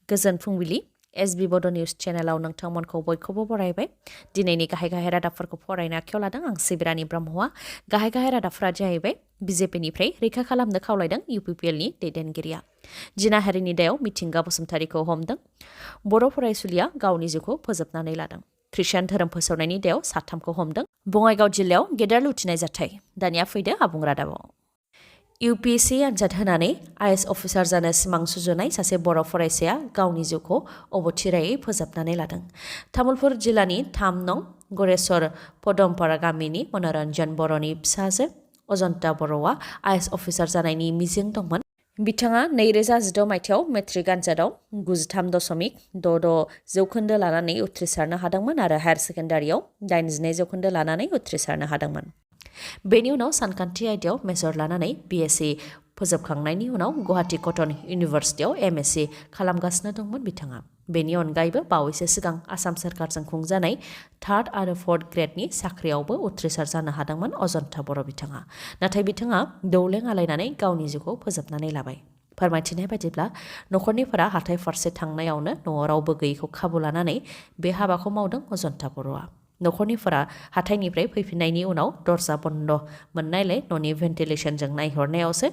गोजोन फुंबिलि एसबी बड' निउज चेनेलाव नोंथांमोनखौ बयखौबो बरायबाय दिनैनि गाहाय रादाबफोरखौ फरायनो आखायाव लादों आं सिबिरानि ब्रह्मआ गाहाय रादाबफोरा जाहैबाय बिजेपिनिफ्राय रैखा खालामनो खावलायदों इउपिपिएलनि दैदेनगिरिया जिनाहारिनि दायाव मिथिंगा बसुमतारीखौ हमदों बर' फरायसुलिया गावनि जिउखौ फोजोबनानै लादों ख्रिस्टियान धोरोम फोसावनायनि दायाव साथामखौ हमदों बङाइगाव जिल्लायाव गेदेर लुथिनाय जाथाय दानिया फैदो आबुं रादाबाव इउपिएससि आनजाद होनानै आइएएस अफिसार जानो सिमां सुजुनाय सासे बर' फरायसाया गावनि जिउखौ अबथिरायै फोजोबनानै लादों तामुलपुर जिल्लानि 3 नं गरेश्वर पदमपारा गामिनि मनरन्जन बर'नि फिसाजो अजन्ता बर'आ आइएएस अफिसार जानायनि मिजिं दंमोन बिथाङा 2016 मायथाइयाव मेट्रिक आनजादाव 93.66 जौखोन्दो लानानै उथ्रिसारनो हादोंमोन आरो हायार सेकेन्डारियाव 82 जौखोन्दो लानानै उथ्रिसारनो हादोंमोन बेनि उनाव सानखान्थि आयदायाव मेजर लानानै बिएससि फोजोबखांनायनि उनाव गुवाहाटी कटन इउनिभार्सिटियाव एमएससि खालामगासिनो दंमोन बिथाङा बेनि अनगायैबो बावैसो सिगां आसाम सोरखारजों खुंजानाय 3rd आरो 4th ग्रेडनि साख्रियावबो उथ्रिसार जानो हादोंमोन अजन्ता बर' बिथाङा नाथाय बिथाङा दौलें आलायनानै गावनि जिउखौ फोजोबनानै लाबाय फोरमायथिनाय बायदिब्ला नखरनिफोरा हाथाय फारसे थांनायावनो न'आव रावबो गैयैखौ खाबु लानानै बे हाबाखौ मावदों अजन्ता बर'आ नखरनिफोरा हाथायनिफ्राय फैफिननायनि उनाव दरजा बन्द मोननायलाय न'नि भेन्टिलेसनजों नायहरनायावसो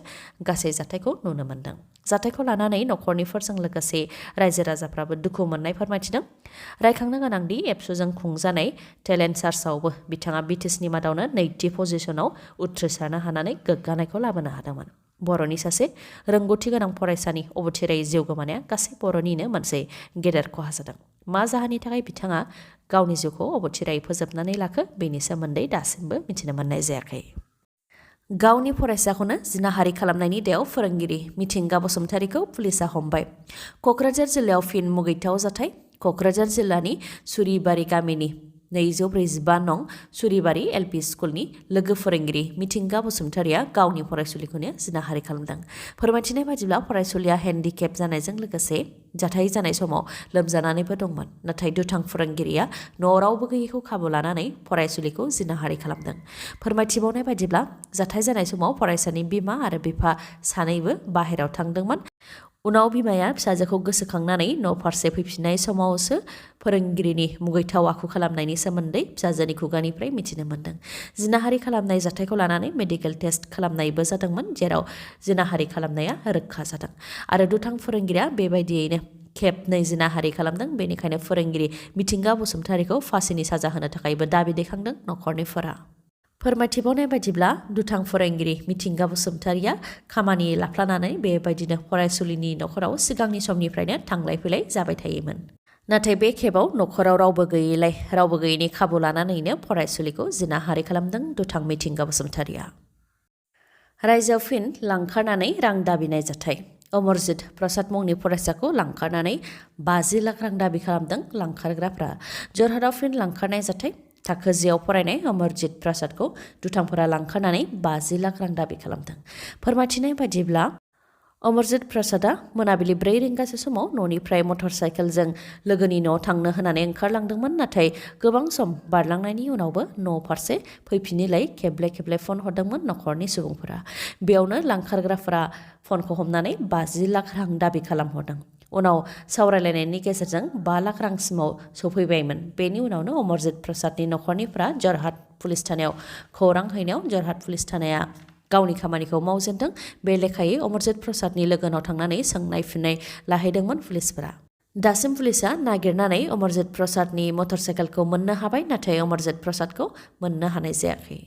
गासै जाथायखौ नुनो मोन्दों जाथायखौ लानानै नखरनिफोरजों लोगोसे रायजो राजाफ्राबो दुखु मोननाय फोरमायथिदों रायखांनो गोनांदि एबसुजों खुंजानाय टेलेन्ट सार्चआवबो बिथाङा बिटिसिनि मादावनो 2थि पजिशनाव उथ्रिसारनो हानानै गोग्गानायखौ लाबोनो हादोंमोन बर'नि सासे रोंगौथि गोनां फरायसानि अबथिरायै जिउ गोमानाया गासै बर'निनो मोनसे गेदेर खहा जादों मा जाहोननि थाखाय बिथाङा गावनि जिउखौ अबथिरायै फोजोबनानै लाखो बेनि सोमोन्दै दासिमबो मिथिनो मोननाय जायाखै गावनि फरायसाखौनो जिनाहारि खालामनायनि दायाव फोरोंगिरि मिथिंगा बसुमतारीखौ पुलिसा हमबाय क'क्राझार जिल्लायाव फिन मुगैथाव जाथाय क'क्राझार जिल्लानि सुरिबारि गामिनि 245 नं सुरिबारि एलपि स्कुलनि लोगो फोरोंगिरि मिथिंगा बसुमतारीया गावनि फरायसुलिखौनो जिनाहारि खालामदों फोरमायथिनाय बायदिब्ला फरायसुलिया हेन्डिकेप जानायजों लोगोसे जाथाय जानाय समाव लोमजानानैबो दंमोन नाथाय दुथां फोरोंगिरिया न'आव रावबो गैयैखौ खाबु लानानै फरायसुलिखौ जिनाहारि खालामदों फोरमायथिबावनाय बायदिब्ला जाथाय जानाय समाव फरायसानि बिमा आरो बिफा सानैबो बाहेरायाव थांदोंमोन उनाव बिमाया फिसाजोखौ गोसोखांनानै न' फारसे फैफिननाय समावसो फोरोंगिरिनि मुगैथाव आखु खालामनायनि सोमोन्दै फिसाजोनि खुगानिफ्राय मिथिनो मोन्दों जिनाहारि खालामनाय जाथायखौ लानानै मेडिकेल टेस्ट खालामनायबो जादोंमोन जेराव जिनाहारि खालामनाया रोखा जादों आरो दुथां फोरोंगिरिया बेबायदियैनो खेबनै जिनाहारि खालामदों बेनिखायनो फोरोंगिरि मिथिंगा बसुमतारीखौ फासिनि साजा होनो थाखायबो दाबि दैखांदों नखरनिफोरा फोरमायथिबावनाय बायदिब्ला दुथां फोरोंगिरि मिथिंगा बसुमतारीया खामानि लाफ्लानानै बेबायदिनो फरायसुलिनि नखराव सिगांनि समनिफ्रायनो थांलाय फैलाय जाबाय थायोमोन नाथाय बे खेबाव नखराव रावबो गैयैनि खाबु लानानैनो फरायसुलिखौ जिनाहारि खालामदों दुथां मिथिंगा बसुमतारीया रायजोआव फिन लांखारनानै रां दाबिनाय जाथाय अमरजित प्रसाद मुंनि फरायसाखौ लांखारनानै 50 लाख रां दाबि खालामदों लांखारग्राफ्रा जरहाटआव फिन लांखारनाय जाथाय थाखो 10आव फरायनाय अमरजित प्रसादखौ दुथांफोरा लांखारनानै 50 लाख रां दाबि खालामदों फोरमायथिनाय बायदिब्ला अमरजित प्रसादआ मोनाबिलि 4 रिंगासो समाव न'निफ्राय मटर साइकेलजों लोगोनि न'आव थांनो होनानै ओंखारलांदोंमोन नाथाय गोबां सम बारलांनायनि उनावबो न' फारसे फैफिनैलाय खेबले खेबले फन हरदोंमोन नखरनि सुबुंफोरा बेयावनो लांखारग्राफोरा फनखौ हमनानै 50 लाख रां दाबि खालामहरदों उनाव सावरायलायनायनि गेजेरजों 5 लाख रांसिमाव सफैबायमोन बेनि उनावनो अमरजित प्रसादनि नखरनिफ्रा जरहाट पुलिस थानायाव खौरां हैनायाव जरहाट पुलिस थानाया गावनि खामानिखौ मावजेनदों बे लेखायै अमरजित प्रसादनि लोगोनाव थांनानै सोंनाय फिननाय लाहैदोंमोन पुलिसफोरा दासिम पुलिसा नागिरनानै अमरजित प्रसादनि मटर साइकेलखौ मोननो हाबाय नाथाय अमरजित प्रसादखौ मोननो हानाय जायाखै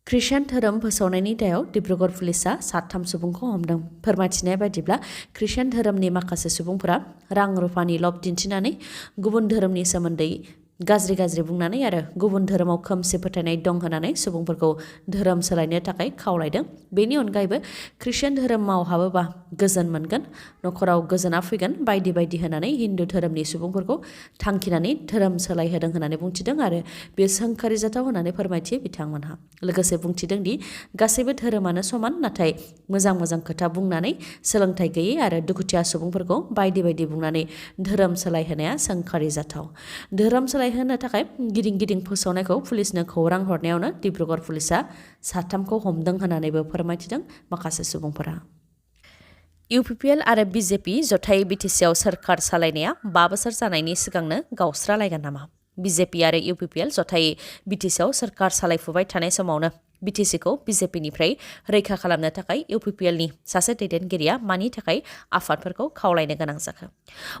ख्रिस्टियान धोरोम फोसावनायनि दायाव डिब्रुगड़ पुलिसा 3 सुबुंखौ हमदों फोरमायथिनाय बायदिब्ला ख्रिस्टियान धोरोमनि माखासे सुबुंफोरा रां रुफानि लब दिन्थिनानै गुबुन धोरोमनि सोमोन्दै गाज्रि बुंनानै आरो गुबुन धोरोमाव खोमसि फोथायनाय दं होननानै सुबुंफोरखौ धोरोम सोलायनो थाखाय खावलायदों बेनि अनगायैबो ख्रिस्टियान धोरोमाव हाबोबा गोजोन मोनगोन नखराव गोजोना फैगोन बायदि होननानै हिन्दु धोरोमनि सुबुंफोरखौ थांखिनानै धोरोम सोलायहोदों होननानै बुंथिदों आरो बे सोंखारिजाथाव होननानै फोरमायथियो बिथांमोनहा लोगोसे बुंथिदों दि गासैबो धोरोमानो समान नाथाय मोजां खोथा बुंनानै सोलोंथाइ गैयै आरो दुखुथिया सुबुंफोरखौ बायदि बुंनानै धोरोम सोलायहोनाया सोंखारिजाथाव धोरोम सोलायहोनो थाखाय गिदिं फोसावनायखौ पुलिसनो खौरां हरनायावनो डिब्रुगड़ पुलिसा 3खौ हमदों होननानैबो फोरमायथिदों माखासे सुबुंफोरा इउपिपिएल आरो बिजेपि जथायै बिटिसिआव सोरखार सालायनाया 5 बोसोर जानायनि सिगांनो गावस्रालायगोन नामा? बिजेपि आरो इउपिपिएल जथायै बिटिसिआव सोरखार सालायफुबाय थानाय समावनो बिटिसिखौ बिजेपिनिफ्राय रैखा खालामनो थाखाय इउपिपिएलनि सासे दैदेनगिरिया मानि थाखाय आफादफोरखौ खावलायनो गोनां जाखो?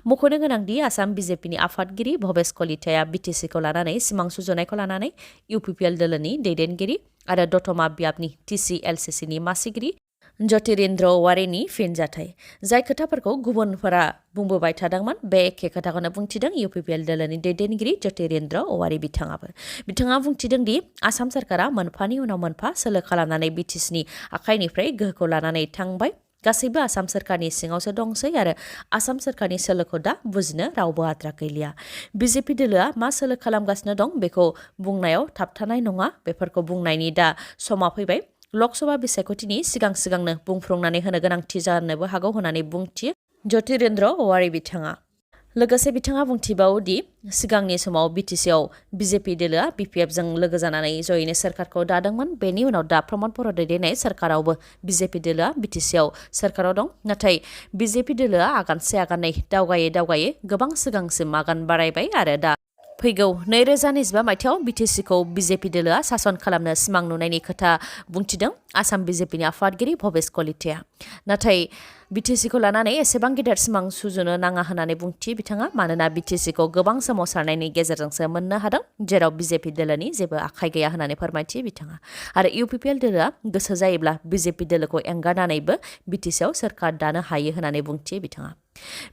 मख'नो गोनांदि आसाम बिजेपिनि आफादगिरि भबेश कलिताया बिटिसिखौ लानानै सिमां सुजुनायखौ लानानै इउपिपिएल दोलोनि दैदेनगिरि आरो दतमा बियाबनि टिसिएलसिसिनि मासिगिरि ज्योतिरेन्द्र औवारिनि फिनजाथाय जाय खोथाफोरखौ गुबुनफोरा बुंबोबाय थादोंमोन बे एखे खोथाखौनो बुंथिदों इउपिपिएल दोलोनि दैदेनगिरि ज्योतिरेन्द्र औवारि बिथाङा बुंथिदों दि आसाम सरकारा मोनफानि उनाव मोनफा सोलो खालामनानै बिटिसिनि आखाइनिफ्राय गोहोखौ लानानै थांबाय गासैबो आसाम सरकारनि सिङावसो दंसै आरो आसाम सरकारनि सोलोखौ दा बुजिनो रावबो आद्रा गैलिया बिजेपि दोलोआ मा सोलो खालामगासिनो दं बेखौ बुंनायाव थाबथानाय नङा बेफोरखौ बुंनायनि दा समा फैबाय लकसभा बिसायख'थिनि सिगांनो बुंफ्रुंनानै होनो गोनांथि जानोबो हागौ होननानै बुंथियो ज्योतिरेन्द्र औवारि बिथाङा लोगोसे बिथाङा बुंथिबावो दि सिगांनि समाव बिटिसिआव बिजेपि दोलोआ बिपिएफजों लोगो जानानै जयैनो सोरखारखौ दादोंमोन बेनि उनाव दा प्रमद बर' दैदेननाय सोरखारावबो बिजेपि दोलोआ बिटिसिआव सोरखाराव दं नाथाय बिजेपि दोलोआ आगानसे आगाननै दावगायै गोबां सिगांसिम आगान बारायबाय आरो दा फैगौ 2025 मायथाइयाव बिटिसिखौ बिजेपि दोलोआ सासन खालामनो सिमां नुनायनि खोथा बुंथिदों आसाम बिजेपिनि आफादगिरि भबेश कलिताया नाथाय बिटिसिखौ लानानै एसेबां गेदेर सिमां सुजुनो नाङा होननानै बुंथि बिथाङा मानोना बिटिसिखौ गोबां सोमावसारनायनि गेजेरजोंसो मोननो हादों जेराव बिजेपि दोलोनि जेबो आखाइ गैया होननानै फोरमायथि बिथाङा आरो इउपिपिएल दोलोआ गोसो जायोब्ला बिजेपि दोलोखौ एंगारनानैबो बिटिसिआव सोरखार दानो हायो होननानै बुंथि बिथाङा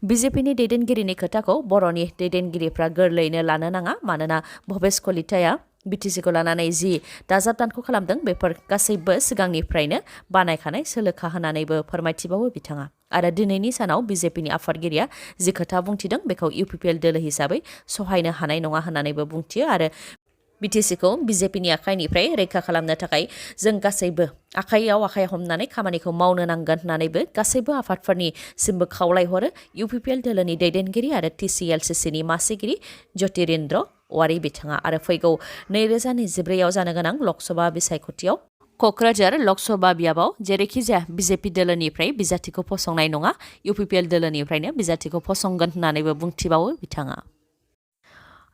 बिजेपिनि दैदेनगिरिनि खोथाखौ बर'नि दैदेनगिरिफ्रा गोरलैयैनो लानो नाङा मानोना भबेश कलिताया बिटिसिखौ लानानै जि दाजाबदानखौ खालामदों बेफोर गासैबो सिगांनिफ्रायनो बानायखानाय सोलोखा होननानैबो फोरमायथिबावो बिथाङा आरो दिनैनि सानाव बिजेपिनि आफादगिरिया जि खोथा बुंथिदों बेखौ इउपिपिएल दोलो हिसाबै सहायनो हानाय नङा होननानैबो बुंथियो आरो बिटिसिखौ बिजेपिनि आखाइनिफ्राय रैखा खालामनो थाखाय जों गासैबो आखाइयाव आखाइ हमनानै खामानिखौ मावनो नांगोन होननानैबो गासैबो आफादफोरनिसिमबो खावलायहरो इउपिपिएल दोलोनि दैदेनगिरि आरो टिसिएलसिसिनि मासिगिरि ज्योतिरेन्द्र औवारि बिथाङा आरो फैगौ 2024आव जानो गोनां लकसभा बिसायख'थियाव क'क्राझार लकसभा बियाबाव जेरैखिजाया बिजेपि दोलोनिफ्राय बिजाथिखौ फसंनाय नङा इउपिपिएल दोलोनिफ्रायनो बिजाथिखौ फसंगोन होननानैबो बुंथिबावो बिथाङा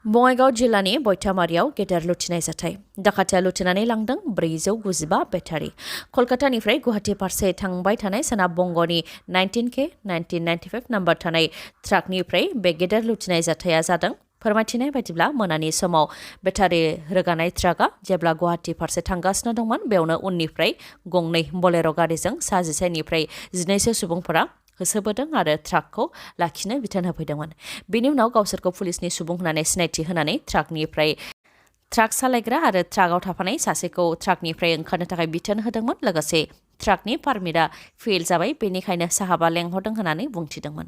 बङाइगाव जिल्लानि बयथामारियाव गेदेर लुथिनाय जाथाय डाकातिया लुथिनानै लांदों 495 बेटारि कलकातानिफ्राय गुवाहाटी फारसे थांबाय थानाय सोनाब बंगनि 19K 1995 नाम्बार थानाय ट्राकनिफ्राय बे गेदेर लुथिनाय जाथाया जादों फोरमायथिनाय बायदिब्ला मोनानि समाव बेटारि रोगानाय ट्राकआ जेब्ला गुवाहाटी फारसे थांगासिनो दंमोन बेयावनो उननिफ्राय गंनै बलेर' गारिजों सा 11निफ्राय 12सो सुबुंफोरा होसोबोदों आरो ट्राकखौ लाखिनो बिथोन होफैदोंमोन बेनि उनाव गावसोरखौ पुलिसनि सुबुं होननानै सिनायथि होनानै ट्राकनिफ्राय ट्राक सालायग्रा आरो ट्राकआव थाफानाय सासेखौ ट्राकनिफ्राय ओंखारनो थाखाय बिथोन होदोंमोन लोगोसे ट्राकनि पारमिटआ फेल जाबाय बेनिखायनो साहाबा लेंहरदों होननानै बुंथिदोंमोन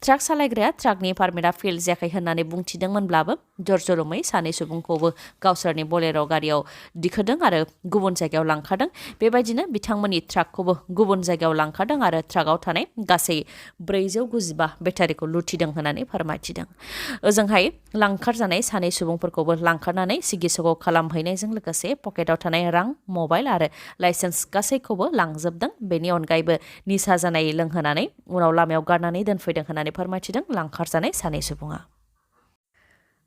ट्राक सालायग्राया ट्राकनि पारमिटआ फेल जायाखै होननानै बुंथिदोंमोनब्लाबो जरजरुमै सानै सुबुंखौबो गावसोरनि बलेर' गारियाव दिखोदों आरो गुबुन जायगायाव लांखारदों बेबायदिनो बिथांमोननि ट्राकखौबो गुबुन जायगायाव लांखारदों आरो ट्राकआव थानाय गासै 495 बेटारिखौ लुथिदों होननानै फोरमायथिदों ओजोंहाय लांखारजानाय सानै सुबुंफोरखौबो लांखारनानै सिगिसग' खालामहैनायजों लोगोसे पकेटाव थानाय रां मबाइल आरो लाइसेन्स गासैखौबो लांजोबदों बेनि अनगायैबो निसा जानाय लोंहोनानै उनाव लामायाव गारनानै दोनफैदों होननानै फोरमायथिदों लांखारजानाय सानै सुबुङा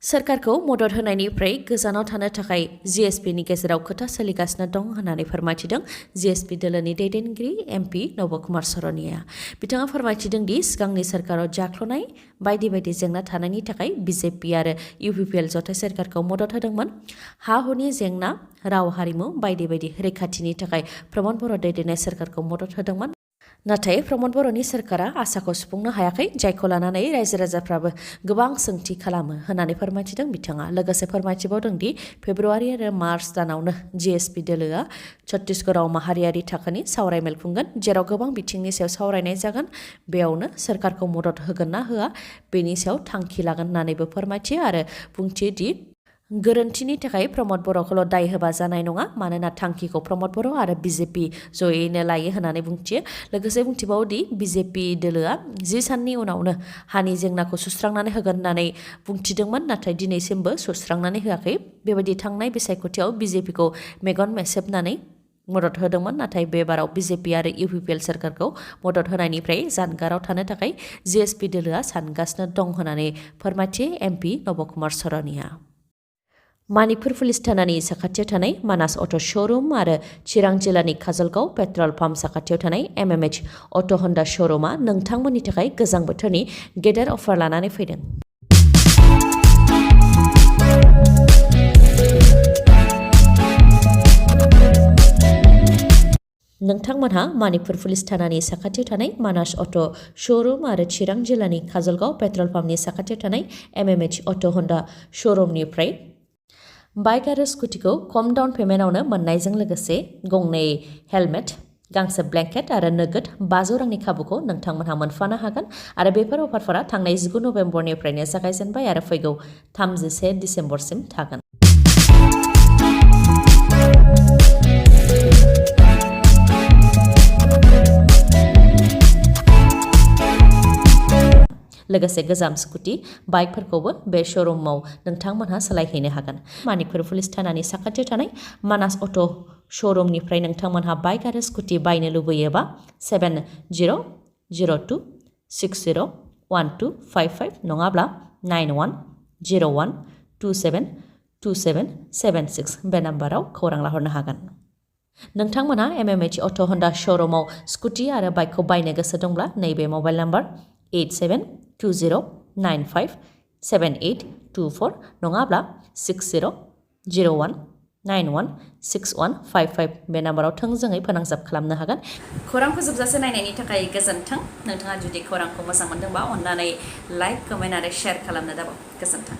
सोरखारखौ मदद होनायनिफ्राय गोजानाव थानो थाखाय जिएसपिनि गेजेराव खोथा सोलिगासिनो दं होननानै फोरमायथिदों जिएसपि दोलोनि दैदेनगिरि एमपि नब कुमार सरनिया बिथाङा फोरमायथिदों दि सिगांनि सोरखाराव जाख्ल'नाय बायदि जेंना थानायनि थाखाय बिजेपि आरो इउपिपिएल जथाय सोरखारखौ मदद होदोंमोन हा हुनि जेंना राव हारिमु बायदि रैखाथिनि थाखाय प्रमद बर' दैदेननाय सोरखारखौ मदद होदोंमोन नाथाय प्रमद बर'नि सोरखारा आसाखौ सुफुंनो हायाखै जायखौ लानानै रायजो राजाफ्राबो गोबां सोंथि खालामो होननानै फोरमायथिदों बिथाङा लोगोसे फोरमायथिबावदों दि फेब्रुवारि आरो मार्च दानावनो जिएसपि दोलोआ छत्तीसगढ़आव माहारियारि थाखोनि सावरायमेल खुंगोन जेराव गोबां बिथिंनि सायाव सावरायनाय जागोन बेयावनो सोरखारखौ मदद होगोन ना होआ बेनि सायाव थांखि लागोन होननानैबो फोरमायथियो आरो बुंथियो दि गोरोन्थिनि थाखाय प्रमद बर'खौल' दाय होबा जानाय नङा मानोना थांखिखौ प्रमद बर' आरो बिजेपि जयैनो लायो होननानै बुंथियो लोगोसे बुंथिबावोदि बिजेपि दोलोआ 10 साननि उनावनो हानि जेंनाखौ सुस्रांनानै होगोन होननानै बुंथिदोंमोन नाथाय दिनैसिमबो सुस्रांनानै होआखै बेबायदि थांनाय बिसायख'थियाव बिजेपिखौ मेगन मेसेबनानै मदद होदोंमोन नाथाय बे बाराव बिजेपि आरो इउपिपिएल सोरखारखौ मदद होनायनिफ्राय जानगाराव थानो थाखाय जिएसपि दोलोआ सानगासिनो दं होननानै फोरमायथि एमपि नबकुमार सरनिया मानिपुर पुलिस थानानि साखाथियाव थानाय मानास अट' श'रुम आरो चिरां जिल्लानि काजलगाव पेट्रल पाम्प साखाथियाव थानाय एमएमएच अट' हन्डा श'रुमा नोंथांमोननि थाखाय गोजां बोथोरनि गेदेर अफार लानानै फैदों। नोंथांमोनहा मानिपुर पुलिस थानानि साखाथियाव थानाय मानास अट' श'रुम आरो चिरां जिल्लानि काजलगाव पेट्रल पाम्पनि साखाथियाव थानाय एमएमएच अट' हन्डा श'रुमनिफ्राय बाइक आरो स्कुटिखौ खम डाउन पेमेन्टआवनो मोननायजों लोगोसे गंनै हेलमेट गांसे ब्लेंकेट आरो नोगोद 500 रांनि खाबुखौ नोंथांमोनहा मोनफानो हागोन आरो बेफोर अफारफोरा थांनाय 19 नभेम्बरनिफ्रायनो जागायजेनबाय आरो फैगौ 31 डिसेम्बरसिम थागोन। लोगोसे गोजाम स्कुटि बाइकफोरखौबो बे श'रुमाव नोंथांमोनहा सोलायहैनो हागोन। मानिपुर पुलिस थानानि साखाथियाव थानाय मानास अट' श'रुमनिफ्राय नोंथांमोनहा बाइक आरो स्कुटि बायनो लुबैयोबा 7002601255 नङाब्ला 9101272776 बे नाम्बाराव खौरां लाहरनो हागोन। नोंथांमोनहा एमएमएच अट' हन्डा श'रुमाव स्कुटि आरो बाइकखौ बायनो गोसो दंब्ला नैबे मबाइल नाम्बार 8720957824 नङाब्ला 6001916155 बे नाम्बाराव थोंजोङै फोनांजाब खालामनो हागोन। खौरांखौ जोबजासे नायनायनि थाखाय गोजोन्थों। नोंथाङा जुदि खौरांखौ मोजां मोनदोंबा अन्नानै लाइक, कमेन्ट आरो शेयार खालामनो दाबाव। गोजोन्थों।